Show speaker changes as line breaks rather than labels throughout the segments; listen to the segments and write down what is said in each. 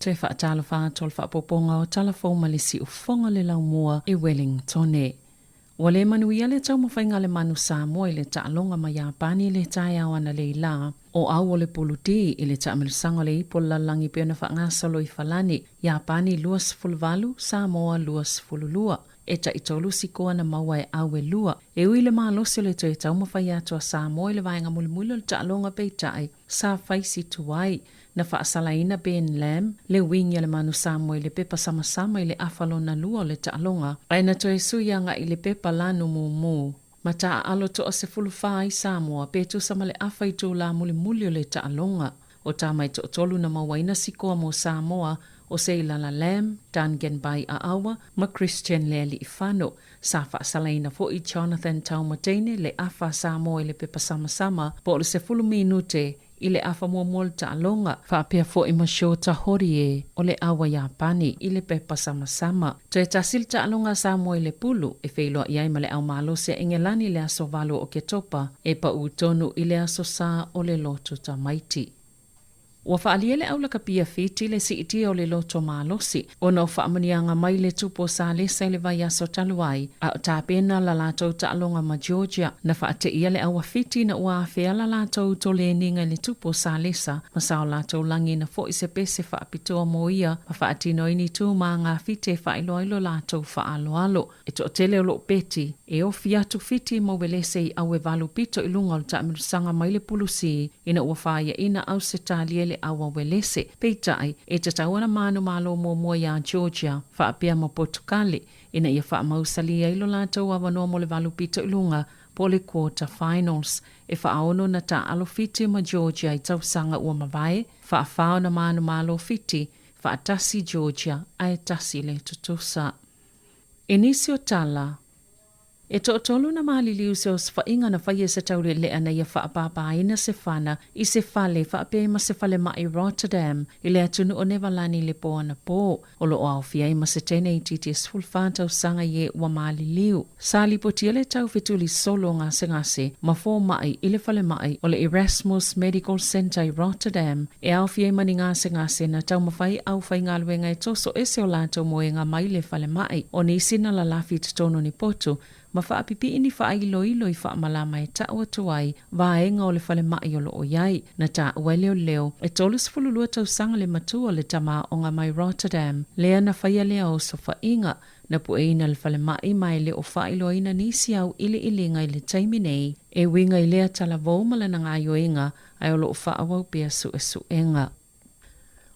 Toe faatalofa atu o le faaopoopoga o tala fou ma le siufofoga o le laumua i Wellingtone. Ua le manuia le taumafaiga a le Manu Samoa i le taaloga ma Iapani i le taeao analeila. O au o le Pulu D i le taamilosaga o le Ipu o le Lalolagi pei ona faagasolo i Falani, Iapani 28, Samoa 22. E taitolu sikoa na maua e au e lua. E ui i le malosi o le toe taumafai atu a Samoa i le vaega mulimuli o le taaloga peitai, sa fai si tuai. Na faasalaina Ben Lam, le wing a le Manu Samoa i le pepa samasama i le afa lona lua o le taaloga, ae na toe sui agai i le pepa lanu mumu. Ma taaalo toa 14 ai Samoa pe tusa ma le afa itulā mulimuli o le taaloga. O tama e toatolu na mauaina sikoa mo Samoa, o Seilala Lam, Duncan Bai Aawa ma Christian Lealiifano. Sa faasalaina foi Jonathan Taumateine le afa a Samoa i le pepa samasama po o le 10 minute i le afa muamua o le taaloga, faapea foi ma Shota Horie o le awa Iapani i le pepa samasama. Toe tasi le taaloga a Samoa i le pulu, e feiloai ai ma le au malosi a Engelani i le aso 8 o Oketopa, e paʻu tonu i le aso Sa o le loto tamaiti. Ua faaalia le aulakapia Fiti le siitia o le loto malosi ona o faamanuiaga mai le tupu o Salesa i le vaiaso talu ai, a o tapena la latou taaloga ma Georgia. Na faateia le aua Fiti ina ua afea la latou toleniga i le tupu o Salesa ma sa o latou lagiina foi se pese faapitoa mo ia ma faatino ai ni tu ma gafiti e faailoa ai lo latou faaaloalo. E toatele o loo peti, e ofi atu Fiti ma Uelese i aue valu pito i luga o le taamilosaga mai le pulusi ina ua fāiaʻina Ausetalia i le aua Uelese. Peitai, e tatau ona manumalo muamua iā Georgia, faapea ma Potukale, ina ia faamausalī ai lo latou avanoa mo le valu pito i luga po o le quarter finals. E faaono na taaalo Fiti ma Georgia i tausaga ua mavae, faafā ona manumalo Fiti, faatasi Georgia ae tasi le tutusa. I nisi o tala, e toatolu na maliliu se osofaiga na faia se taulealea na ia faapāpāina se fana i se fale faapea ma se falemai Rotterdam i le atunuu o Nevalani i le pō anapō. O lo o aofia ai ma se teine itiiti e 14 tausaga i e ua maliliu. Sa lipotia le tau fetuli solo o gasegase ma fomai i le falemai o le Erasmus Medical Centre i Rotterdam e aofia ai ma ni gasegase na taumafai aufaigaluega e toso ese o latou moega mai le falemai. O nisi na lalafi i totonu o ni potu ma faapipii ni faailoilo i faamalama e tau atu ai vaega o le falemai o lo o i ai. Na taua e leoleo, e 32 tausaga le matua o le tama aoga mai Rotterdam, lea na faia lea osofaiga. Na pueina le falemai ma e le o faailoaina nisi au iliiliga i le taimi nei e uiga i lea talavou ma lana gaoioiga ae o lo o faaauau pea suesuega.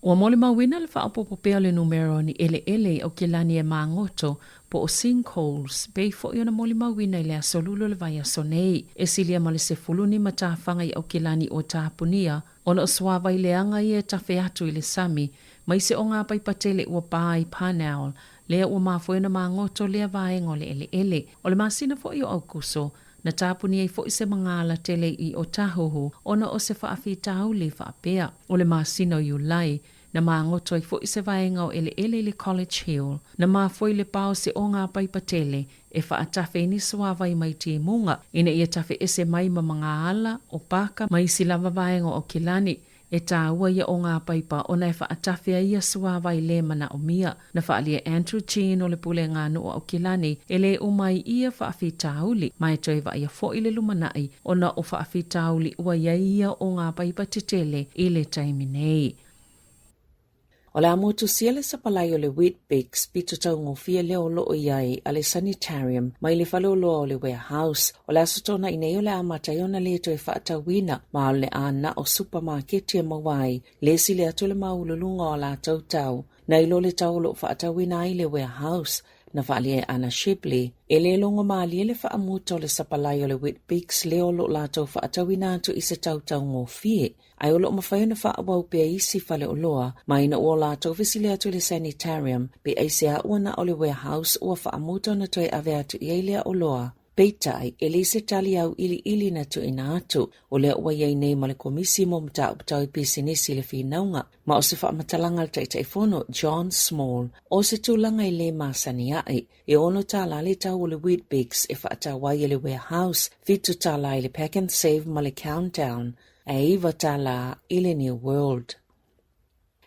Ua molimauina le faaopoopo pea o le numera o ni eleele i Aukilani e magoto po o sinkholes pei foi ona molimauina i le aso Lulu o le vaiaso nei. E silia ma le 15 tafaga i Aukilani ua tapunia ona o suāwai leaga ia e tafe atu i le sami mai se o ngā paipa tele ua pā i Parnell, lea ua mafua ai ona magoto lea vaega o le eleele. O le masina foi o Aukuso, na tapuni ai foi se magala tele i Otahuhu ona o se faafitauli faapea. O le masina o Iulai, na magoto ai foi se vaega o eleele i le College Hill. Na mafua i le pā o se o ngā paipa tele e faatafe i ni suāwai mai timuga ina ia tafe ese mai ma magaala o pāka ma isi lava vaega o Aukilani. E tāua ia o ngā paipa ona e faatafe ai ia suāwai lē manaomia. Na faaalia e Andrew Jean o le Pulega Nuu o Aukilani e lē uma ai ia faafitauli ma e toe vaaia foi le lumanai ona o faafitauli ua i ai ia o ngā paipa tetele i le taimi nei.
O le a motusia le sapalai o le Weet-Bix pito taugofie lea o lo o i ai a le Sanitarium mai le faleoloa o le Warehouse. O le aso Toonai nei o le a amata ai ona le toe faatauina ma o le a na o supamaketi e maua ai le sili atu le maualuluga o a latou tau nai lo le tau o lo o faatauina ai le Warehouse. Na faaalia e Anna Shipley, e le logo malie le faamuta o le sapalai o le Weet-Bix lea o lo o latou faatauina atu i se tau taugofie. Ae o lo o mafai ona faaauau pea isi faleoloa ma ina ua latou fesili atu i le Sanitarium pe aisea ua na o le Warehouse ua faamuta ona toe ave atu i ai lea oloa. Peitai, e leai se tali auiliili na tuuina atu. O lea ua i ai nei ma le Komisi mo Mataupu Tau i Pisinisi le finauga, ma o se faamatalaga a le Taitaifono John Small, o se tulaga e le masani aʻe. E ono tālā le tau o le Weet-Bix e faatau ai e le Warehouse, fitu tālā i le Pak'nSave ma le Countdown, ae iva tālā i le New World.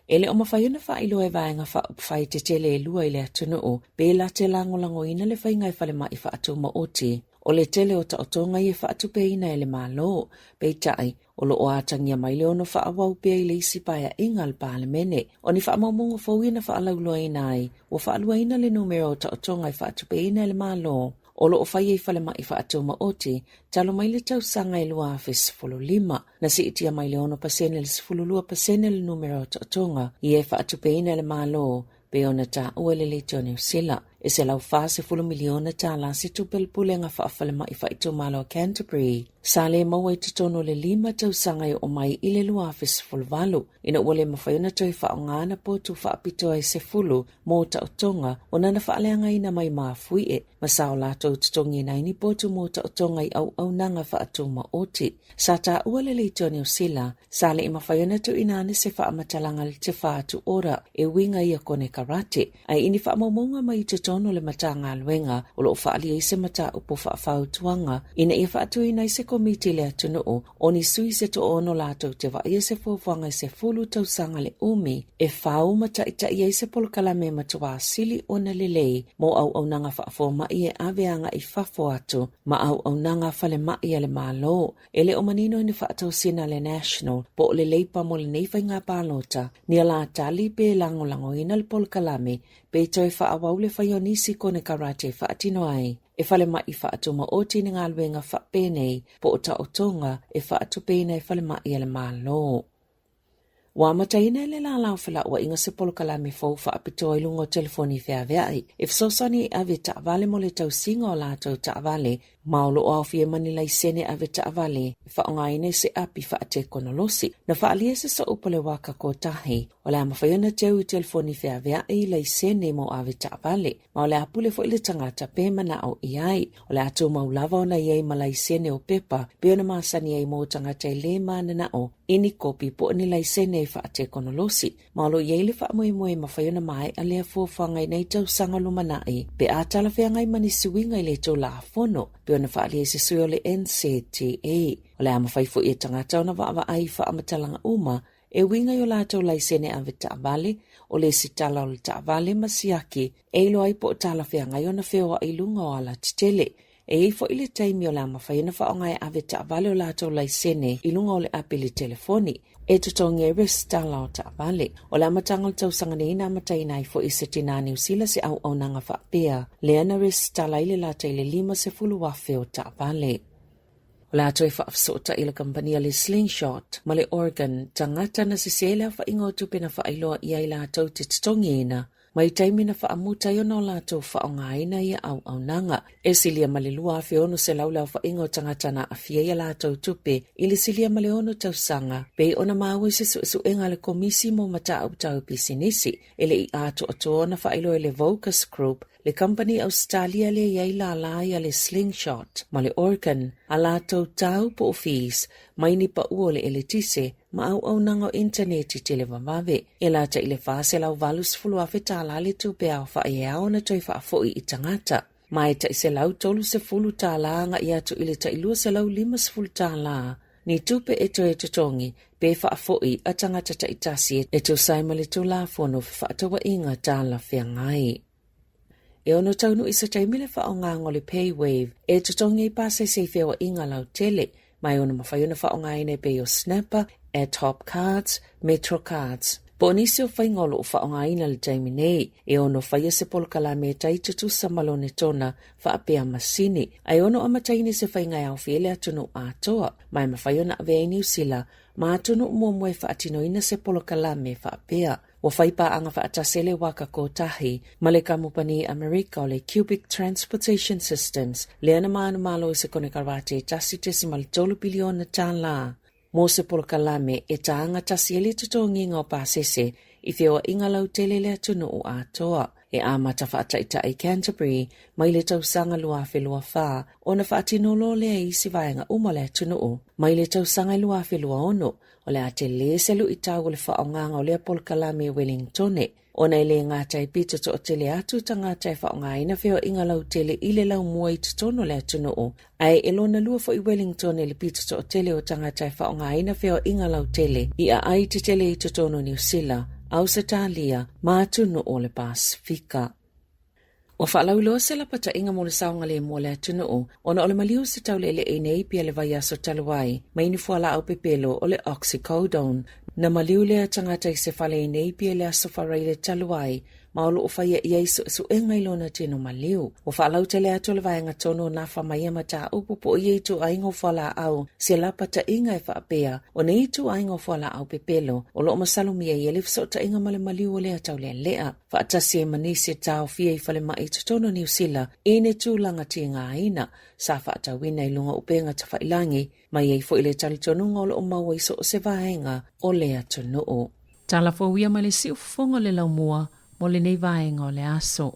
E le o mafai ona faailoa e Vaega Faaupufai tetele e lua i le atunuu pe la te lagolagoina le faiga e falemai faatumaoti. O le tele o taotoga ia e faatupeina e le Malo, peitai, o lo o atagia mai le ono faaauau pea i le isi paeaiga a le Palemene. O ni faamaumauga fou ia na faalauiloaina ai, ua faaluaina le numera o taotoga e faatupeina e le Malo o lo o faia i falemai faatumaoti talu mai le tausaga e 2015. Na siitia mai le 6% i le 12% le numera o taotoga ia e faatupeina e le Malo pei ona taua e le Leitio Niu Sila. E $140 miliona tālā se tupe a le Pulega Faafalemai Faaitumalo a Canterbury sa le maua i totonu o le lima tausaga e oo mai i le 2018 ina ua le mafai ona toe faaaoga ana potu faapitoa e 10 mō taotoga ona na faaleagaina mai mafuie ma sa o latou totogiina ai ni potu mō taotoga i auaunaga faatumaoti. Sa taua le Leitio Niu Sila Sa le i mafai ona tuuina ane se faamatalaga le Te Whatu Ora e uiga ia konekarate, ae i ni faamaumauga mai i totonu o le Matagaluega o lo o faaalia ai se mataupu faafautuaga ina ia faatuina ai se komiti i le atunuu o ni sui se toaono latou te vaaia se fuafuaga e 10 tausaga le umi e fau ma taitai ai se polokalame matuā sili ona lelei mo auaunaga faafomai e ave agai fafo atu ma auaunaga falemai a le Malo. E le o manino i ni faatosina a le National po o le Leipa mo lenei faiga palota, ni alatali pe lagolagoina le polokalame pe toe faaauau le fai o nisi konekarate e faatino ai e falemai faatumaoti ni galuega faapenei po o taotoga e faatupeina e falemai a le Malo. Ua amataina e le lālā o felauaiga se polokalame fou faapitoa i luga o telefoni feaveai e fesoasoani i ave taavale mo le tausiga o latou taavale ma o lo o aofia ma ni laisene ave taavale e faaaogaina i se api faatekonolosi. Na faaalia se sooupu a le Waka Kotahi o le a mafai ona teu i telefoni feaveai laisene mo ave taavale ma o le a pule foi le tagata pe manao i ai. O le a tumau lava ona i ai ma laisene o pepa pei ona masani ai mo tagata e lē mananao i ni kopi po o ni laisene faatekonolosi, ma o lo o i ai le faamoemoe e mafai ona maea lea fuafuaga i nei tausaga lumanai pe a talafeagai ma ni suiga i le Tulafono, pei ona faaalia e se sui o le NZTA. O le a mafai foi e tagata ona vaavaai i faamatalaga uma e uiga i o latou laisene ave taavale, o le lesitala o le taavale ma siaki e iloa ai po o talafeagai ona feoai i luga o alatetele. E i ai foi le taimi o le a mafai ona faaaoga e ave taavale o latou laisene i luga o le api i le telefoni e totogi ai resitala o taavale. O le amataga o le tausaga nei na amataina ai foi e se tinā Niu Sila se auaunaga faapea, lea na resitala ai le lata i le 50,000 o taavale. O le a toe faafesootai le kamupani a le Slingshot ma le Oregon tagata na sesē le aofaiga o tupe na faailoa i ai latou te totogiina mai taimi na faamuta ai ona o latou faaaogaina ia auaunaga. E silia ma le 2,600 le aofaiga o tagata na aafia i a latou tupe i le silia ma le ono tausaga, pei ona maua i se suesuega a le Komisi mo Mataupu Tau Pisinisi e le i atoatoa ona faailoa e le Vocus Group, le kamupani Ausetalia lea i ai lālā ia le Slingshot ma le Orkin, a latou tau po o fees mai ni paʻu o le eletise ma auaunaga o initaneti televavave. E lata i le $480,000 tālā le tupe aofai e ao ona toe faafoi i tagata, ma e tai $130 tālā agai atu i le tai $250 tālā ni tupe e toe totogi pe faafoi a tagata taitasi e tusa ai ma le Tulafono Fefaatauaiga Talafeagai. E ono taunuu i se taimi le faaaogaina o le PayWave e totogi ai pasese i feoaiga lautele, ma e ono mafai ona faaaogaina e pei o Snapper, Atop Cards, Metro Cards. Po o nisi o faiga o lo o faaaogaina i le taimi nei, e ono faia se polokalame e tai tutusa ma lona tona faapea masini, ae ono amataina i se faiga e aofia i le atunuu atoa, ma e mafai ona avea i Niu Sila ma atunuu muamua e faatinoina se polokalame faapea. Ua whai pāanga faatasi le Waka Kotahi ma le kamupani Amerika o le Cubic Transportation Systems lea na manumalo i se konekarate 1.3 piliona tālā mō se polokalame e tānga tasi ai le totogiga o pasese i feoaiga lautele i le atunuu atoa. E amata faataitai Canterbury mai le tausaga 2024 ona faatino loa lea i isi vaega uma o le atunuu mai le tausaga 2026. O le a tele se luʻitau o le faaaogaga o lea polokalame i Welingtone, ona e le gata e pito toatele atu tagata e faaaogaina feoaiga lautele i le laumua i totonu o le atunuu, ae e lona lua foi Wellington i le pito toatele o tagata e faaaogaina feoaiga lautele i aai tetele i totonu o Niu Sila, Ausetalia ma atunuu o le Pasefika. Ua faalauiloa se lapataiga mo le saogalemu o le atunuu ona o le maliu o se tauleelee i Napier le vaiaso talu ai mai ni fualaau pepelo o le oxycodone. Na maliu lea tagata i se fale i Napier i le aso Faraile talu ai ma o lo o faia i ai suesuega i lona tino maliu. Ua faalautele atu le vaega tonu o nafa ma ia mataupu po o ia ituaiga o fualaau se lapataiga e faapea o nei ituaiga o fualaau pepelo o lo o masalomia i ai le fesootaiga ma le maliu o lea taulealea. Faatasi ai ma nisi e taofia i falemai i totonu o Niu Sila i ni tulaga tigaina sa faatauina i luga o upega tafailagi, ma i ai foi le talitonuga o lo o maua i so o se vaega o le atunuu.
Tala fou ia mai le siufofoga o le laumua mo lenei vaega o le aso.